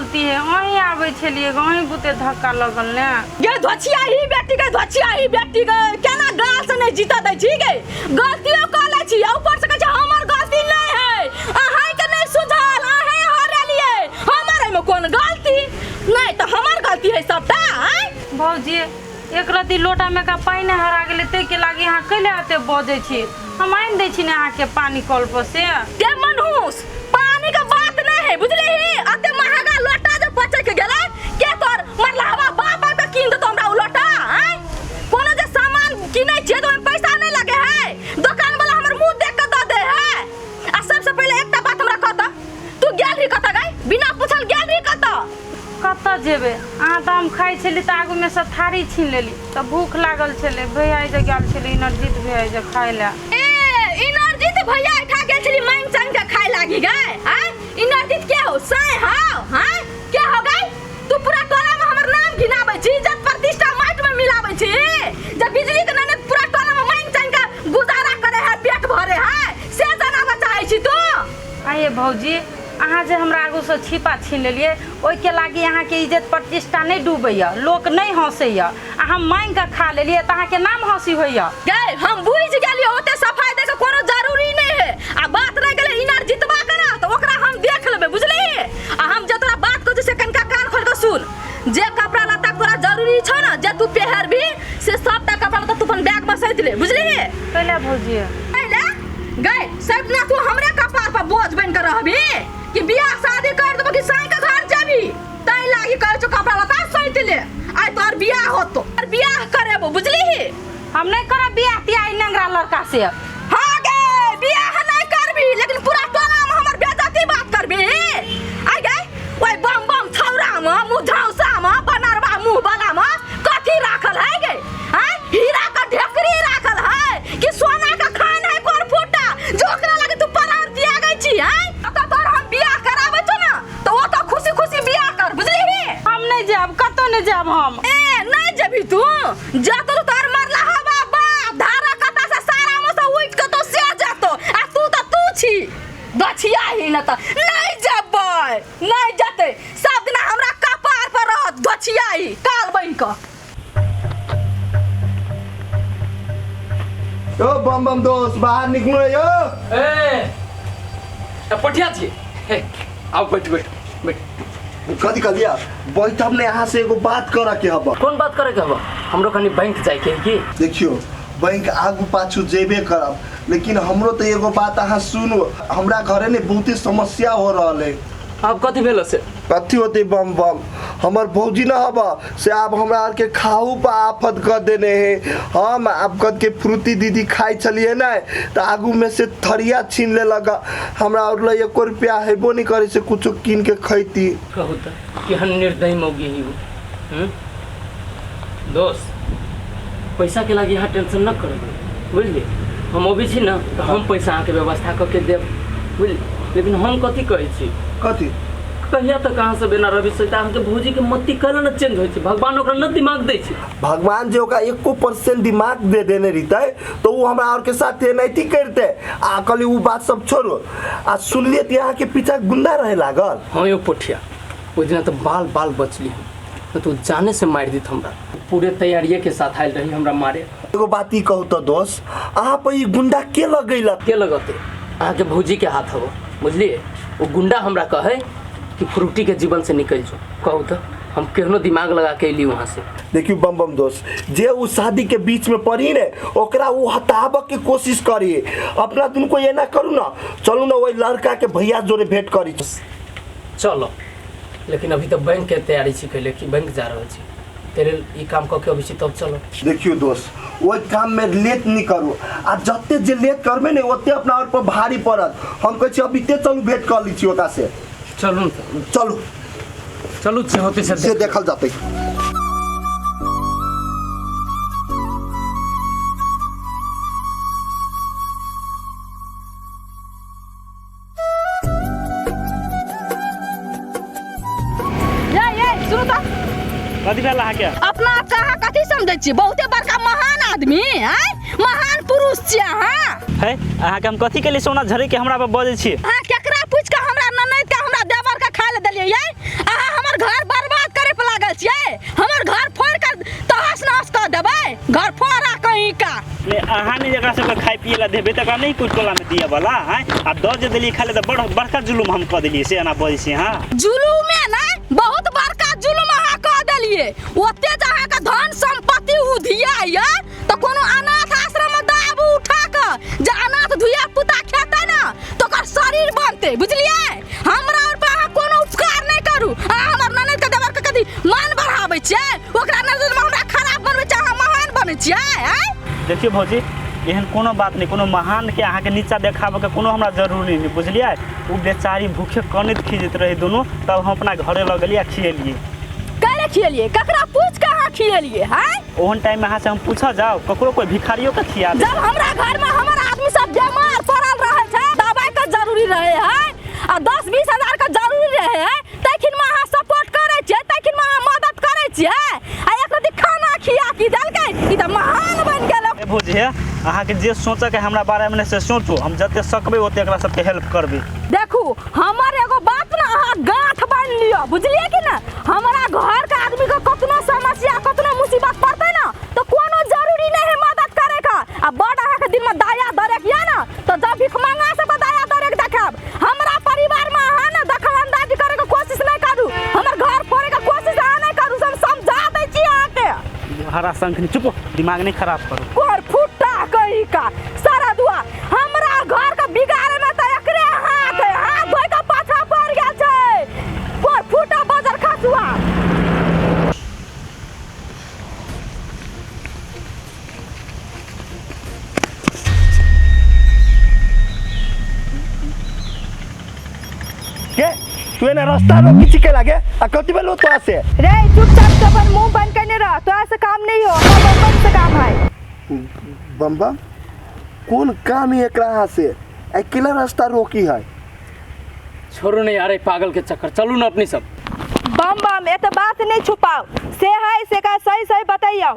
गलती है, अहीं आबै छलियै, अहीं बुते धक्का लगल ने। गे धोछिया ही बेटी गे, धोछिया ही बेटी गे, केना गाल से नहीं जीता दै छी गे? गलतियो कऽ लै छी आ ऊपर से कहै छी हमर गलती नहीं है, अहाँ के नहीं सुझल, अहें हरेलियै, हमर एहिमे कोन गलती? नहीं तऽ हमर गलती है सबटा। आँय भौजी, एक रत्ती लोटा में का पानि हरा गेलै, ताहिके लागी अहाँ कैले एते बजै छी? हम आनि दै छी ने अहाँके पानि कल पर से। गे मनहूस, पानी के बात नहीं है बुझली? अते महंगा लोटा जे पचक गेलै, के तोर मरलावा बाप आबि के कीन देतो हमरा उ लोटा? आँय, कोनो जे सामान किनै छियै तऽ ओहिमे पैसा नहीं लगे है, दोकान वाला हमर मुंह देख के दऽ दे है। आ सबसे पहिले एकटा बात हमरा कह तऽ, तू गेल रही कतऽ गई? बिना पूछल गेल रही कतऽ? कतऽ जेबै अहाँ? तऽ हम खाइ छली तऽ आगूमे सँ थारी छीन लेली, तऽ भूख लागल छलै। भैया जे गेल छलै, इनरजीत भैया जे खाइ लए। ए इनरजीत भैया एठा गेल छली मांग चांग के खाए लागी गए? हैं, इनरजीत के हो साय हाव? हैं, के हो गए? तू पूरा टोला में हमर नाम घिनाबै छी, इज्जत प्रतिष्ठा माटि में मिलाबै छी। जब बिजली के नने पूरा टोला में मांग चांग के गुजारा करे है, पेट भरे है, से जनाबऽ चाहै छी तू? आइए भौजी, अहाँ जे हमरा आगूसँ छिपा छीन लेलियै, ओहिके लागी अहाँके इज्जत प्रतिष्ठा नहि डूबैए, लोक नहि हँसैए? आ हम माँगि कऽ खा लेलियै तऽ अहाँके नाम हँसी होइए? गै, हम बुझि गेलियै, ओते सफाई दै के कोनो जरूरी नहि है। आ बात रहि गेलै इनार जितबा के ना, तऽ ओकरा हम देख लेबै, बुझलिही? आ हम जे तोरा बात कहै छियौ से कनिका कान खोलि कऽ सुन। जे कपड़ा लत्ता तोरा जरूरी छौ ना, जे तू पेहरबी, से सबटा कपड़ा लत्ता तू अपन बैग में सैत ले, बुझलिही? कैला भौजी? कैला गै? सब दिना तू हमरे कपार पर बोझ बन के रहबी कि बियाह शादी कर देबो कि साई के घर जेबी? तै लागी कहै छौ कपड़ा लत्ता सैत ले। आइ तोहर बियाह होतो, तोहर बियाह करेबो, बुझलिही? हम नहि करब बियाह तियाह ई नंगरा लड़का से। हाँ गे, बियाह नहीं करबी लेकिन पूरा टोला में हमर बेइज्जती बात करबी? आइ गे, ओइ बम बम छौरा में, मुँह झौसा में, बनरबा मुँह वाला में कथी राखल है गे? आँय, हीरा का ढेकरी राखल है कि सोना का खान है कोर फूटा जो ओकरा लगे तू प्राण त्यागै छी? आँय, ओतऽ तोर हम बियाह कराबै छौ ना, तऽ ओतऽ खुशी खुशी बियाह कर, बुझलिही? हम नहि जायब, कतौ नहि जायब हम। ए, नहीं जेबही तू? जतो तोर मरला हवा बाप धारा कता से सारा में से उठ के तो से जतो, आ तू तो तू छी दछिया ही न त नहीं जेबै, नहीं जते, सब दिना हमरा कपार पर रहत दछिया ही काल बन के। यो बम बम दोस्त, बाहर निकलो यो। ए पटिया छी, हे आओ, बैठ बैठ बैठ। कथी कहलिया? बैठब ने, अहाँ से एगो बात करे के हब। कोन बात करे के हब? हमरो कनी बैंक जाय के है की? देखियो, बैंक आगू पाछू जेबे करब, लेकिन हमरो तो एगो बात अहाँ सुनू। हमरा घरे ने बहुते समस्या हो रहल है। आब कथी भेल से? कथी होते बम बम, हमर भौजी न हब से आब हमरा आर के खाहू पर आफत कर देने है। हम आब कद के फ्रूटी दीदी खाइ छलिए ने, तऽ आगू में से थरिया छीन लेलक। हमरा और लग एको रुपया हेबो नहीं करे से कुछो कीन के खैती। कहू तऽ केहन निर्दयी मौगी ही उ। हम्म? दोस्त, पैसा के लागी अहाँ टेंशन न करब, बुझलिए? हम अबै छी ने तऽ हम पैसा अहाँके व्यवस्था कऽ के देब, बुझलिए? लेकिन हम कथी कहै छी? कथी? कहिया तक अहाँ सब एना रहबै से? अहाँके भौजीके मति कैला ने चेंज होइ छै? भगवान ओकरा न दिमाग दै छै? भगवान जे ओकरा एको परसेंट दिमाग दे देने रहितै तऽ ओ हमरा आरके साथ एनाहिते करितै? आ कहली ओ बात सब छोड़ू, आ सुनलियै तऽ अहाँके पीछा गुंडा रहे लागल। हाँ यौ पोठिया, ओहि दिना तऽ बाल बाल बचली हम, नहि तऽ ओ जाने से मारि देत हमरा। पूरे तैयारिये के साथ आयल रही हमरा मारे। एगो बात ई कहू तऽ दोस्त, अहाँ पर ई गुंडा के लगैलक? के लगते? अहाँके भौजी के हाथ हव, बुझलिए? ओ गुंडा हमरा कहे कि फ्रूटी के जीवन से निकल जो। कहू तऽ हम केहनो दिमाग लगा के अयली वहाँ से। देखियौ बम बम दोस्त, जे उ शादी के बीच में पड़ी ने, ओकरा उ हटाबऽ के कोशिश करी। अपना दुनू को एना करू ना, चलू ना ओहि लड़का के भैया जोरे भेंट करी। चलो, लेकिन अभी तऽ बैंक के तैयारी छी कैले कि बैंक जा रहल छी, तेरे ई काम कऽ के अबै छी तब चलो। देखियौ दोस्त, ओहि काम में लेट नहीं करू, आ जते जे लेट करबै ने ओते अपना और पर भारी पड़त। हम कहै छी अभी चलू, भेंट कर लै छी ओकरा से। चलू ने तऽ। चलू। चलू, जे होतै से से देखल जेतै। ये ये सुनू तऽ। कथी भेल अहाँके? अपना आपके अहाँ कथी समझै छी? बहुते बड़का महान आदमी आँय, महान पुरुष छी अहाँ। है, अहाँके हम कथी केली सोना झड़ी के हमरा पर बजै छी? अहाँ केकरा पूछि कऽ हमरा ननैद के, हमरा देवर के खाय लए देलियै? ये अहाँ हमर अहाँ नहि जकरा सबके खाय पिए ला देबै तकरा नहि कोइ टोलामे दिअ वाला आँय आ दऽ जे देलियै खाय लए तऽ बड़ बड़का जुलुम हम कऽ देलियै से एना बजै छी अहाँ जुलूमे नहि बहुत बड़का जुलुम अहाँ कऽ देलियै ओते जे अहाँके धन सम्पत्ति उधिया यऽ तऽ कोनो अनाथ आश्रम मे दाबू उठा कऽ जे अनाथ धिया पुता खेतै ने तऽ ओकर शरीर बनतै बुझलियै हमरा और पर अहाँ कोनो उपकार नहि करू अहाँ हमर ननद के देवर के कथी मान बढ़ाबै छियै ओकरा नजर मे हमरा खराब बनबै छियै अहाँ महान बनै छियै आँय देखियौ भौजी एहन कोनो बात नहि कोनो महानके अहाँके नीचा देखाबऽके कोनो हमरा जरूरी नहि बुझलियै ओ बेचारी भूखे कनैत खीजैत रहै दुनू तब हम अपना घरे लऽ गेलियै आ खिएलियै कैले खिएलियै ककरा पूछि कऽ अहाँ खिएलियै आँय ओहन टाइममे अहाँसँ हम पूछऽ जाउ ककरो कोइ भिखारियोके खिया दे जब हमरा घर में हमर आदमी सब बीमार पड़ल रहे छै दवाई के जरूरी रहे है आ 10-20 हजार के जरूरी रहे है तखन में अहाँ सपोर्ट करे छियै, तखन में अहाँ मदद करे छियै आ एक रति खाना खिया की देलकै ई तऽ महान बनि गेल। ए भौजी हे, अहाँके जे सोचऽके हमरा बारेमे नहि से सोचू, हम जते सकबै ओते एकरा सबके हेल्प करबै। देखू, हमर एगो बात ने अहाँ गांठ बान्हि लिअ, बुझलियै कि ने? हमरा घर के आदमी के कतनो समस्या कतनो मुसीबत पड़तै ने तऽ कोनो जरूरी नहीं है मदद करे का। आ बड़ अहाँके दिन में दया दरेक या ने तऽ जब भिखमंगा सबके दया दरेक देखाब, हमरा परिवार में अहाँ ने दखल अंदाजी करे के कोशिश नहीं करू, हमर घर फोड़े के कोशिश अहाँ नहीं करू, हम समझा दै छी अहाँके। हरा शंखनी, चुप, दिमाग नहीं खराब करू। कोर फुट्टा कही का सारा दुआ हमरा घर के बिगाड़े में तऽ एकरे हाथ है, हाथ धोइ के पाछा पड़ गेल छै कोर फुटा बजर खसुआ। के तू एना रास्ता रोकी छी के लागे आ कथी भेलो तो से? रे, चुपचाप से अपन मुंह बंद करने रह, तोरा से काम नहीं हो, हमरा बम बम से काम है। बम बम कोन काम है एकरा हाथ से अकेला रास्ता रोकी है? छोड़ू नहीं यार, पागल के चक्कर, चलू ना अपनी सब। बम बम ये तो बात नहीं छुपाओ से है से का सही सही बताइयो।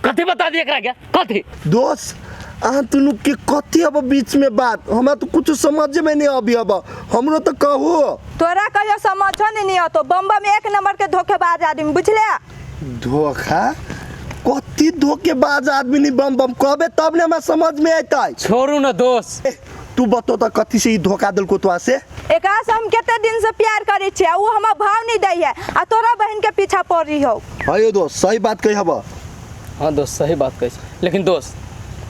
कथी बता दिए एकरा के कथी? दोस्त, अहाँ दुनू के कथी अब बीच में बात, हमरा तो कुछ समझ में नहीं अभी, अब हमरो तो कहू। तोरा कहियो समझो नहीं नहीं तो बम बम एक नंबर के धोखेबाज आदमी, बुझले? धोखा कथी? धोखेबाज आदमी नहीं बम बम, कहबे तब ने हमरा समझ में अयतै। छोड़ू ना दोस्त। ए, तू बतो तो कथी से ई धोखा देलको तोरा से? एकरा से हम कते दिन से प्यार करे छियै आ उ हमरा भाव नहीं दै है आ तोरा बहन के पीछा पड़ रही हो। हाँ दोस्त, सही बात कही हब। हाँ दोस्त, सही बात कहै छी, लेकिन दोस्त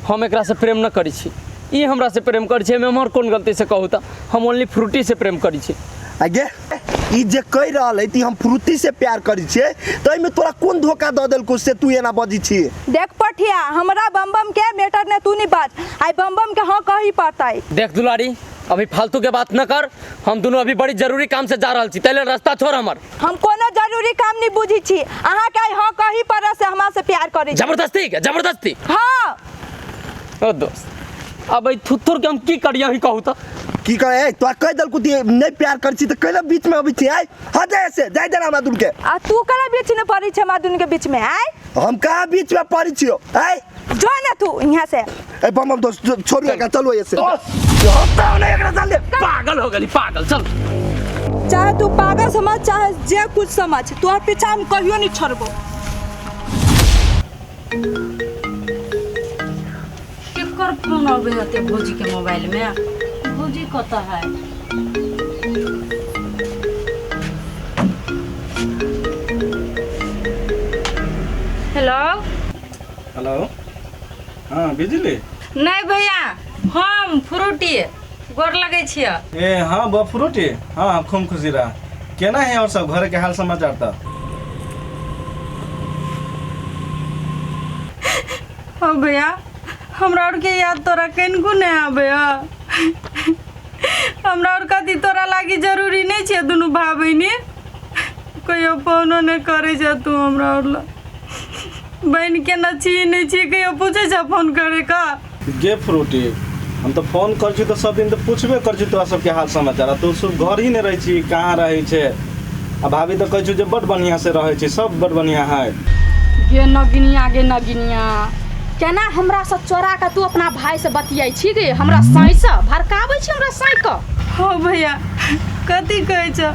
हम एकरा से प्रेम न करै छी, ई हमरा से प्रेम करै छै, एहिमे हमर कोन गलती से कहू तऽ? हम ओनली फ्रूटी से प्रेम करै छी। आगे ई जे कहि रहल है कि हम फ्रूटी से प्यार करै छियै, तऽ एहिमे तोरा कोन धोखा दऽ देलको से तू एना बजै छी? देख पठिया, हमरा बम बम के मैटर ने तू नहीं बाज, आई बम बम के हाँ कही पड़तै। देख दुलारी, अभी फालतू के बात न कर, हम दुनू अभी बड़ी जरूरी काम से जा रहल छी, ताहि लेल रास्ता छोड़ हमर। हम कोनो जरूरी काम नहीं बुझी छी, अहाँ के आई हाँ कही पड़त से हमरा से प्यार करे छी। जबरदस्ती के जबरदस्ती? हाँ। ओ दोस्त, अब एहि थुथुर के हम की करियै, अहीं कहू तऽ। की करे तोरा कहि देलको कि नहीं प्यार करै छी तऽ कैला बीच में अबै छी? आइ हट जाय से, जाय दे हमरा दुनू के। आ तू कला बीच में पड़ी छै हमरा दुनू के बीच में आय? हम कहाँ बीच में पड़ी छियो आइ? जो ना तू यहाँ से। ए बम बम दोस्त, छोड़ू एकरा, चलो ऐसे दोस्त, नहीं एकरा चल दे। पागल हो गेली पागल, चल। चाहे तू पागल समझ चाहे जे कुछ समझ, तोहर पीछा हम कहियो नहीं छोड़बो। केकर फोन अबै हते भौजी के मोबाइल में? भौजी कतऽ है? हेलो। हेलो, हाँ बिजली। नहीं भैया, हम फ्रूटी, गोर लगै छियै। ए हाँ बा फ्रूटी, हाँ हाँ, खूब खुशी रहा। केना है और सब घर के हाल समाचार तऽ? हाँ भैया, हमरा और के याद तोरा कनिको नहीं आबै है? हमरा और कथी तोरा लागी जरूरी नहीं छै? दुनू भाई बहिनी कहियो फोनो नहि करै छै तू हमरा और ला। बहिन के न छी नहि छी, कहियो पूछै छै फोन करे का? गे फ्रूटी, हम तऽ फोन कर छी तऽ सब दिन तऽ पूछबे कर छी तोरा सबके हाल समाचार, आ तू सब घर ही नहीं रहै छी, कहाँ रहै छै? आ भाभी तऽ कहै छी जे बड बढ़िया से रहै छी सब, बड बढ़िया है। गे नगिनिया, गे नगिनिया, केना हमरा से चोरा के तू अपना भाई से बतियाई छी गे? हमरा साँइ से भड़काबै छी हमरा साँइ के। हो भैया, कथी कहै छ?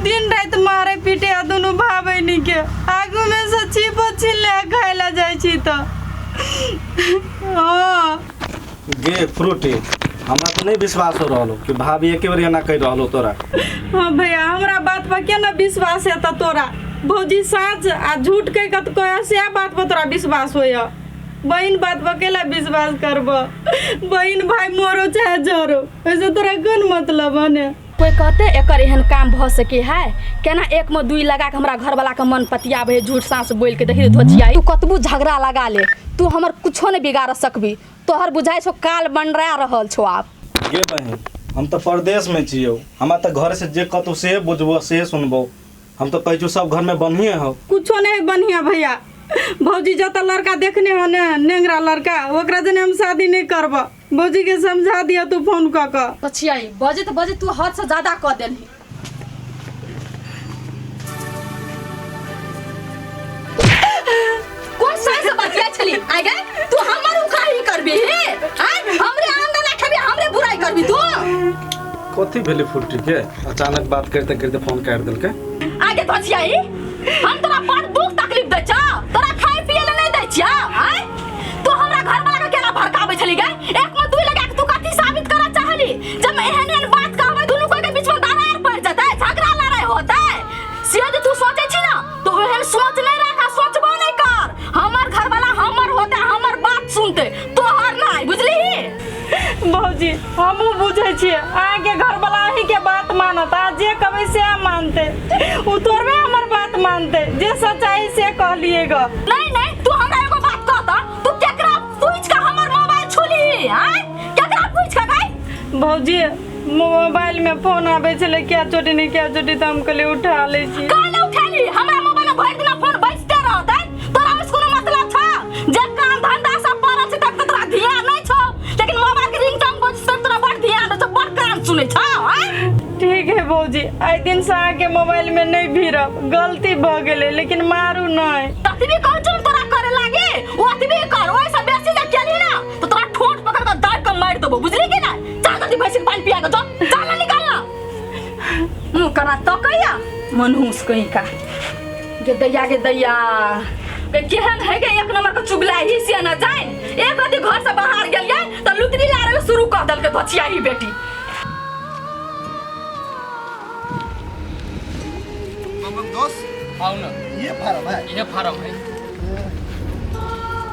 दिन राति मारे पीटे आ दुनू भाई बहिनी के आगू में से छिपो छीन ले खाय ला जाइ छी तऽ। हाँ। गे फ्रूटी, हमरा तऽ नहि विश्वास हो रहल हो कि भाभी एके बेर एना कहि रहल हो तोरा। हाँ भैया, हमरा बात पर केना विश्वास हेतऽ तोरा? भौजी साँच आ झूठ कहि कऽ तऽ कहै सएह बात पर तोरा विश्वास होइए? बहिन बात पर केला विश्वास करब? बहिन भाई मरो चाहे जरो, ऐसे तोरा कोन मतलब है ने? कोई कहते एकर एहन काम भऽ सके है? केना एक में दुई लगा के हमरा घरवाला के मन पतियाबे है झूठ साँस बोल के। देखी धोचिया, तू कतबू झगड़ा लगा ले, तू हमर कुछो नहीं बिगाड़ सकबी। तोहर बुझाइ छौ काल बनरा रहल छौ आब। गे बहिन, हम तऽ परदेश में छियौ, हमरा तऽ घर से जे कहतौ से बुझबो से सुनबो। हम तऽ कहै छियौ सब घर में बढ़िए हौ। कुछो नहीं बढ़िया भैया। भौजी जतऽ लड़का देखने हो ने, नेंगरा लड़का, ओकरा जने हम शादी नहीं करब। भौजी के समझा दिया तू फोन कऽ कऽ। पछियाई बजैत बजैत तू हद से ज्यादा कऽ देलही। कोन सही से बतिया छली आइ गे? तू हमर उखाही करबी हे? आइ हमरे आमदना खेबी, हमरे बुराई करबी तू? कथी भेलै फुट्टी के? अचानक बात करते करते फोन काटि देलकै। आगे धसियाई, हम तोरा बड़ दुख तकलीफ दै छौ, तोरा खाए पिए ले नहीं दै छियौ। आइ तू हमरा घर वाला के केना भड़काबै छली गे? एक में दुई लगा के तू कथी साबित करऽ चाहली? जब एहन एहन बात कहबै दुनू कोई के बीच में दरार पड़ जेतै, झगड़ा लड़ाई होतै। से जे तू सोचै छी ना, तो एहन सोच नहीं राख, सोचबो नहीं कर। हमर घर वाला हमर होतै, हमर बात सुनतै, तोहर नहीं, बुझली? भौजी हमहूँ बुझै छियै अहाँके घरवला अहीँके बात मानत, अहाँ जे कहबै सएह मानतै। ओ थोड़बे हमर बात मानतै, जे सच्चाइ से कहलियै ग। नहीं नहीं, तू हमरा एगो बात कह त, तू केकरा पूछ के हमर मोबाइल छुली? आय केकरा पूछ के गई? भौजी मोबाइल में फोन आबै छलै, क्या चोटी नहीं क्या चोटी, तऽ हम कहलियै उठा लै छी। काहे उठेली? हमरा मोबाइल में भरि दिना फोन बजते रहतै, तोरा ओइसे कोनो मतलब छौ? जे काम धंधा सब पड़ल छै तब तऽ तोरा ध्यान नहीं छौ, लेकिन मोबाइल के रिंगटोन बजतै तोरा बड़ ध्यान रहै छौ, बड़ कान सुनै छौ। आय ठीक है भौजी, आइ दिन से अहाँके मोबाइल में नहीं भिड़ब, गलती भऽ गेलै, लेकिन मारू नहीं। ततबी कहै छौ तोरा करे लागे ओतबी कर, ओइसे बेसी जे केलही ना तो तोरा ठोंठ पकड़ के दाबि के मारि देबो, बुझली कि नहीं? चल जल्दी भैंसी के पानी पिया के जो, चल ना निकाल ना मुँह कना तकैया मनहूस कहीं का। गे दैया गे दैया गे, केहन है गे एक नंबर के चुगलाही से न जाए। एक राति घर से बाहर गेलियै तऽ लुतरी लारे शुरू कऽ देलकै धोचियाही बेटी। दोस्त आओ ना, ये फार्म है? ये फार्म है।